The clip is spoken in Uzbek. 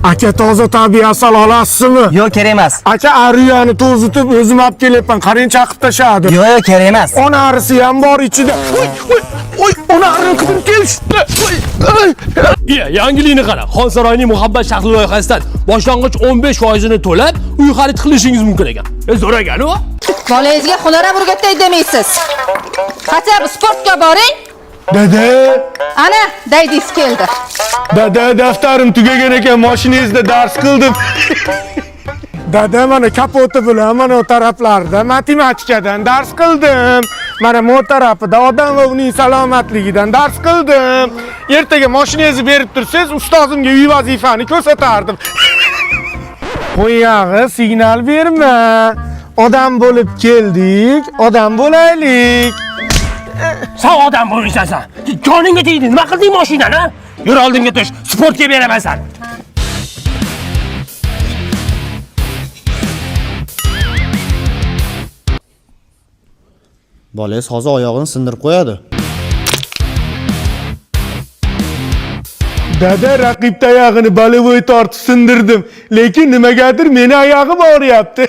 Aka, toza tabiiy asal olasizmi? Yo'q, kerak emas. Aka, ariyani to'zitib o'zim olib kelyapman. Qarang, chaqib tashladi. Yo'q, yo'q, kerak emas. Ona arisi ham bor ichida. Oy, oy, oy, ona arini qidirib kelishdi. Oy, oy. Iya, yangilikni qara. Xonsaroyning Muhabbat shahri loyihasidan boshlang'ich 15% to'lab uy xarid qilishingiz mumkin ekan. Zo'r ekan u. Bolangizga hunar ham o'rgatay demaysiz. Хотя бы sportga boring. Dada, Ana, daydingiz keldi. dada, daftarim tugagan ekan, mashinangizda dars qildim. Dada, mana kapoti bilan mana u taraflarda matematikadan dars qildim. Mana bu tarafida odam va uning salomatligidan dars qildim. Ertaga mashinangizni berib tursangiz, ustozimga uy vazifani ko'rsatardim. Qo'yag'i signal berma. Odam bo'lib keldik, odam bo'laylik. Sen odam bo'lmaysan sen. Joningga tegdi. Nima qilding mashinani? Yur oldinga tush. Sportga beraman seni. Bolangiz hozir oyog'ini sindirib qo'yadi. Dada, raqib tayog'ini balevoy tortib sindirdim, lekin nimagadir meni oyog'im og'riyapti.